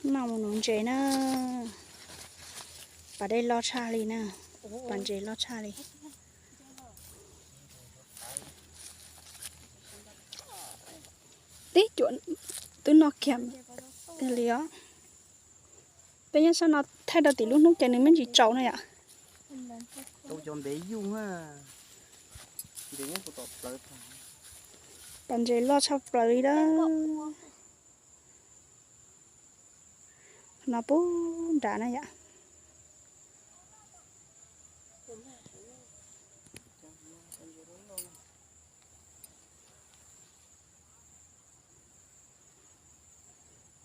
Noj mus nuv ntses na. Pas dej loj tshaj li na. Pas ntses loj tshaj li. Tib cuam twb noj kiag li os. Peb nyob sab no thaij rau tim lub hnub ces nws me ntsis tsaus no yom. Pas ntses loj tshaj plaws li lawm. No pub nrad na yom.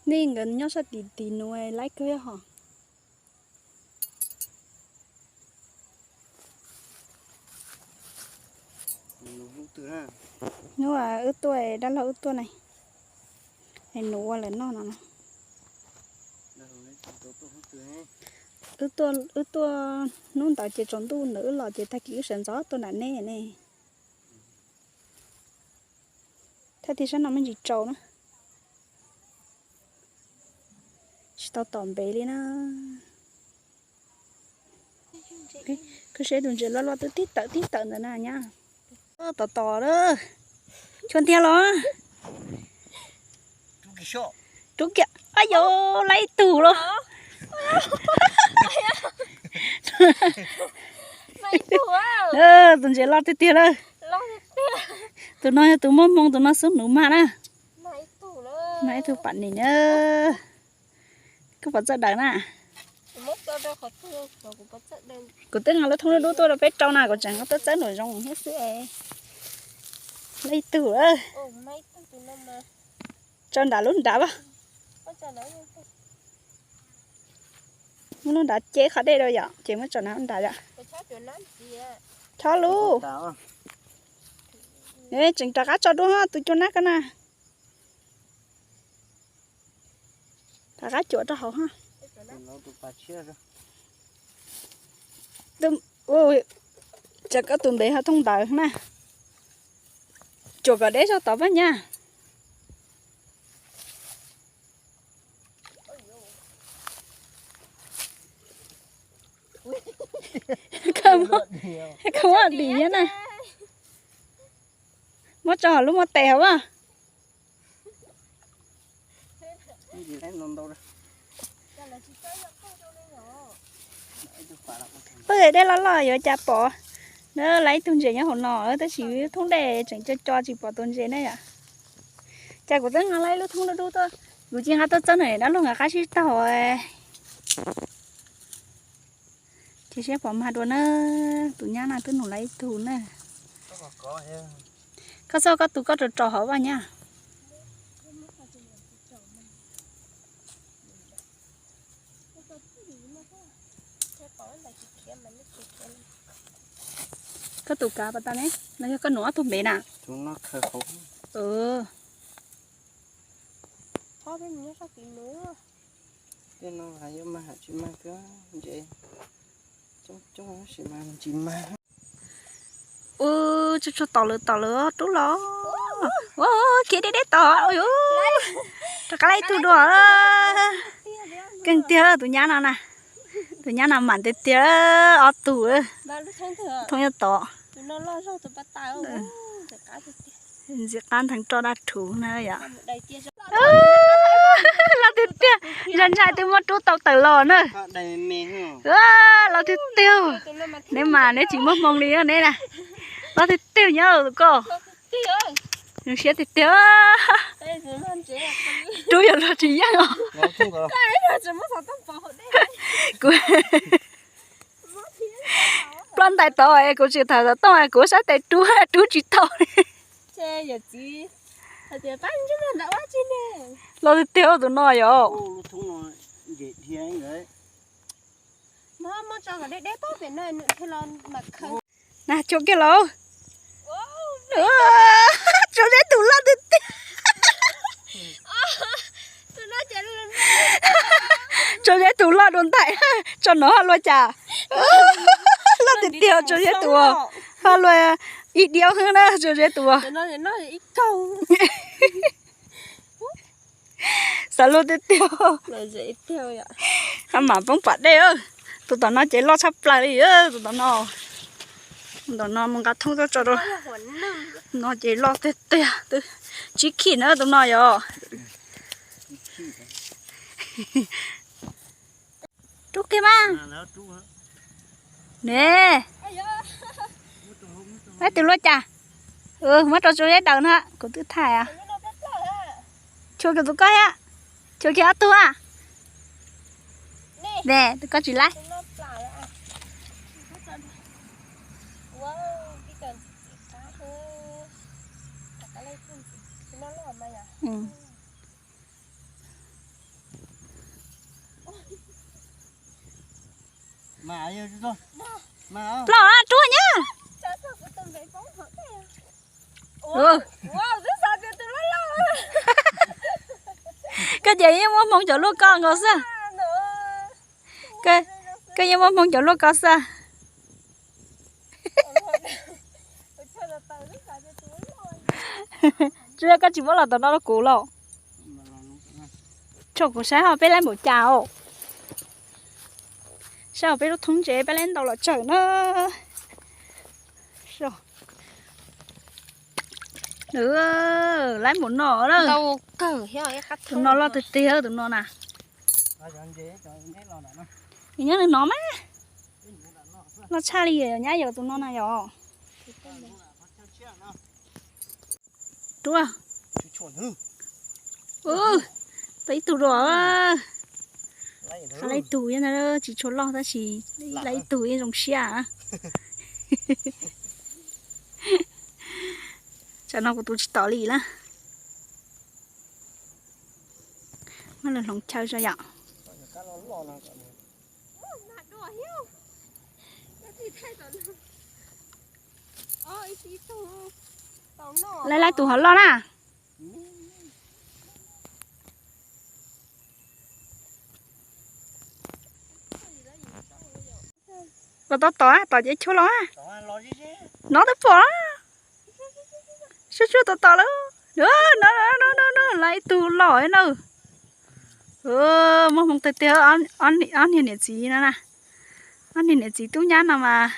Nej nkawd nyob sab tim tim nuav laib kawg hos. Hnub wb tuaj, dab laug wb tuaj na, es nuv ua lawm noj no. Wb tuaj hnub ntawd ces tsaus ntuj ntawd wb los ces tag kis wb sawv ntxov tuaj nram nej ne. Thaj tib sab no me ntsis tsaus na. Tsis tau tom npev li na. Koj saib tus ntses loj loj twb tib tawm tib tawm ntawd na nyab. Tom tom lawm. Chua ntiag los. Rub kiag, ab yos, laib ib tug los. Tus ntses loj tiag tiag lawm. Tus no yog tus muaj hmoo, tus no xub nuv mag na. Mag ib tug pam nim na. Koj puas txawj daws na? Kuv twb nqa lub thoob dub dub tuaj rau peb rau na, kuv tseem tuaj txawb nraum zoov thiab xwb. Laib ib tug. Tso nram lub nrad as. Muab lub nrad ceb qhov dej rau yom, ces muab tso nram lub nrad yom. Chob lub. Tseem rov qab tso dua tus cua nab ko na. Rov qab cuam rau hauv. Tsam koj tus ntev ho thooj ntawd na. Cuam kom deb zog tod pab nyab. Koj muab dim thiab na. Muab tso hauv lub muab tes hauv as. Peb dej loj loj yuav cas pom. Lawv laib ib tug ntses nyob hauv no tab sis thoob dej tseem co co tsis pom tus ntses ne yom. Cas kuv twb nqa laib lub thoob dub dub tuaj, kuv cia nqa tuaj txawb na, dab laug nqa qab sib taug. Cia siab pom mag dua na. Tus nyab no twb nug laib ib tug na. Koj txhob koj tus koj rau rau hauv vaj nyab. Koj tus kav pas tas ne, los yog koj nuv ob tug npev na? Ua, tsuag tsuag tom lawm tom lawm rub los. Ua, khiav deb deb tom. Rov qab laib ib tug dua. Keej tiag tus nyab no na. Tus nyab no mam tiag tiag, ob tug. Thoob nyob tod. Ntxim qab ntheev roj dab rhuv na yom. Loj tiag tiag, ntshai ntshai twb muab rub tau tawm los na. Loj tiag tiag, neb mas neb tsis muaj hmoo li neb na. Loj tiag tiag nyob tus koj. Zoo siab tiag tiag. Rub yuav luag tsis yeej os. Kuv ploj ntais tod, kuv tsis tham xov tooj, kuv saib tes rub, rub tsis tau li. Los tiag tiag tus no yom. Na, tso kiag los. Tso zeb tus loj tiag tiag. Tso zeb tus loj dua ntais, tso no luaj cas. Loj tiag tiag tso zeb tus, ho luaj ib diaub hwb na tso zeb tus. Xav luaj tiag tiag. Hab mam poob pam dej. Tus tom no ces loj tshaj plaws li. Tus tom no, tus tom no mus nqa thoob tuaj tso rau. No ces loj tiag tiag, twb tsib khij na tus no yom. Rub kiag mas. Ne, tus luaj cas? Muab rau tso zeb daws na, kuv twb thaij. Chua kiag tus koj thiab. Chua kiag ob tug a. Ne, tus koj tsis laib. Ploj rub nyab. Koj ces yeej muaj hmoo cov luaj koj nkaus xwb. Koj yeej muaj hmoo cov luaj koj xwb. Tsis yog koj tsis muab los tom no rau kuv los? Tso kuv saib ho peb laib npaum cas os. Saib ho peb lub thoob ntses peb laib ntau los tsawm na. Laib npaum no na. Tus no loj tiag tiag tus no na. Nyob nws no mas. Loj tshaj li nyab yom tus no na yom. Rub. Tau ib tug dua. Qab laib ib tug, tsis tshua loj tab sis laib ib tug yeej zoo siab. Tsam no kuv tus tsis tom li na. Muab lawv hloov chaw tso yom. Laib laib tus hov loj na. Los tau tom, tom ces chua los. No twb pom. Suab suab tom tom lawm. No, no, no, no, laib ib tug loj na. Muaj hmoo tiag tiag, ob niag niam txiv no na. Ob niag niam txiv tub nyab no mas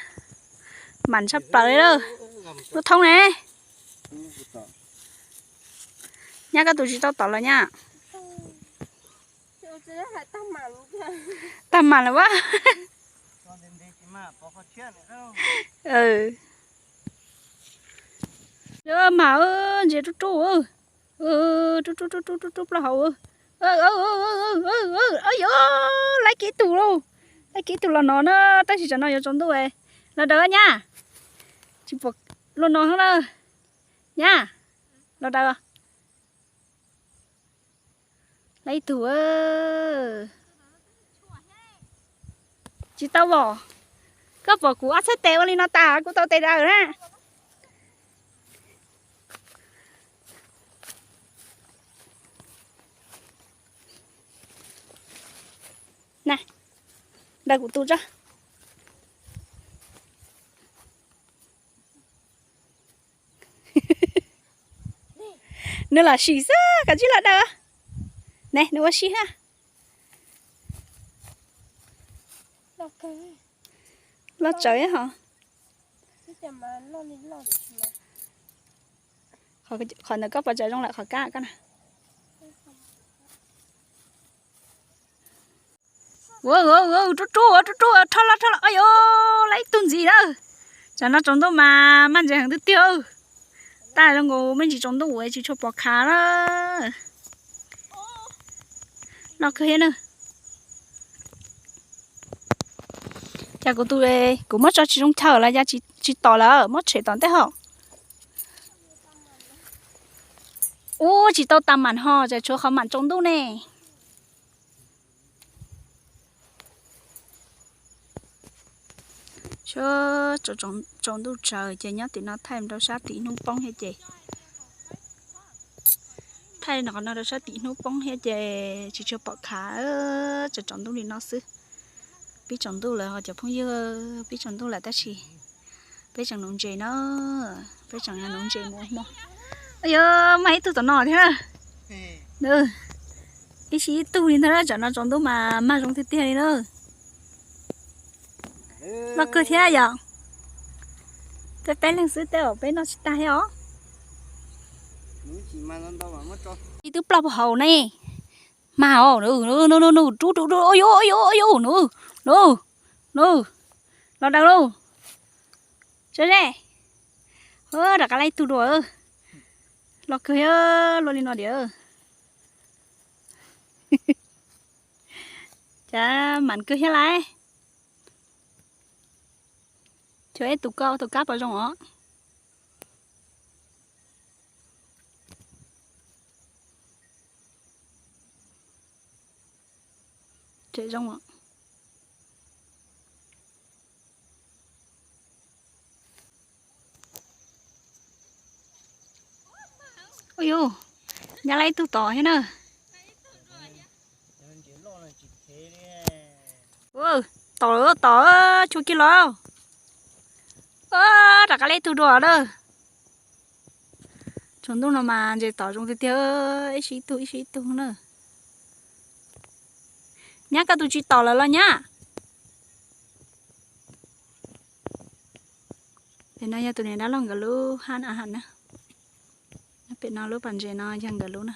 mam tshaj plaws li lawm. Lub thoob ne. Nyab koj tus tsis tau tom los nyab. Tag mam lawm a. Mas ntses rub rub, rub rub rub rub plaub hau. Yog, laib kiag tus lauj, laib kiag tus los no na, tab sis tsam no yuav tsaus ntuj. Los daws nyab, tsis pom luaj no na. Nyab, los daws. Laib ib tug. Tsis tau os. Koj pom kuv ob txhais tes ua li no tas kuv tau tes daws na. Na, daws kuv tus tso. Nws los sim xwb, koj tsis los daws. Ne, nws ua si ha. Loj tsawv ho. Qhov ntawd koj pom tsawv zoo lawm qhov kab koj na. Ua, ua, ua, rub rub, ua rub rub, rho los, rho los, ay yos, laib ib tug ntxiv lawm. Tsam no tsaus ntuj mas maj ntsais heev tiag tiag. Tab zoo nkaus me ntsis tsaus ntuj es tsis tshua pom khav na. Loj kawg thiab na. Cas kuv tus, kuv muab tso tsis zoo chaw los cas tsis tom lawm, muab tshem tom ntej ho. Ub, tsis tau tas mam ho, tshuav qhov mam tsaus ntuj ne. Tsaus ntuj tsaws ces nyob tim no thaij rau sab tim hnub poob thiab ces. Thaij no qhov no rau sab tim hnub poob thiab ces tsis tshua pom khav, tsaus ntuj li no xwb. Pib tsaus ntuj lawm ho cov phooj ywg, pib tsaus ntuj lawm tab sis peb tseem nuv ntses na, peb tseem nuv ntses mus ua hmo. Yog mas ib tug tom no thiab. Ib sij ib tug li ntag, tsam no tsaus ntuj mas mag zoo tiag tiag li na. Loj kawg thiab yom. Peb peb leeg xwb tej zaum peb noj tsis tag thiab os. Ib tug plaub puag hauv ne. Mag os, nws, nws, nws, nws, rub, rub, rub, ua yuv, ua yuv, ua yuv, nws, nws, nws, los daws lauj. Seb seb. Rov qab laib ib tug dua. Loj kawg thiab, luaj li no diam. Cas mam kawg thiab lauj. Cov ib tus koj tus kab puas zoo os? Tseem zoo os. Ua yus, nyab laib ib tug tom thiab na. Tom, tom, tshua kiag los. Rov qab laib ib tug dua na. Tsaus ntuj no mas ntses tom zoo tiag tiag, ib sij ib tug ib sij ib tug na. Nyab, koj tus tsis tom lawm los nyab? Pem no yog tus niam dab laug nkawd lub hab na. Pem no lub pas ntses no yog nkawd lub na.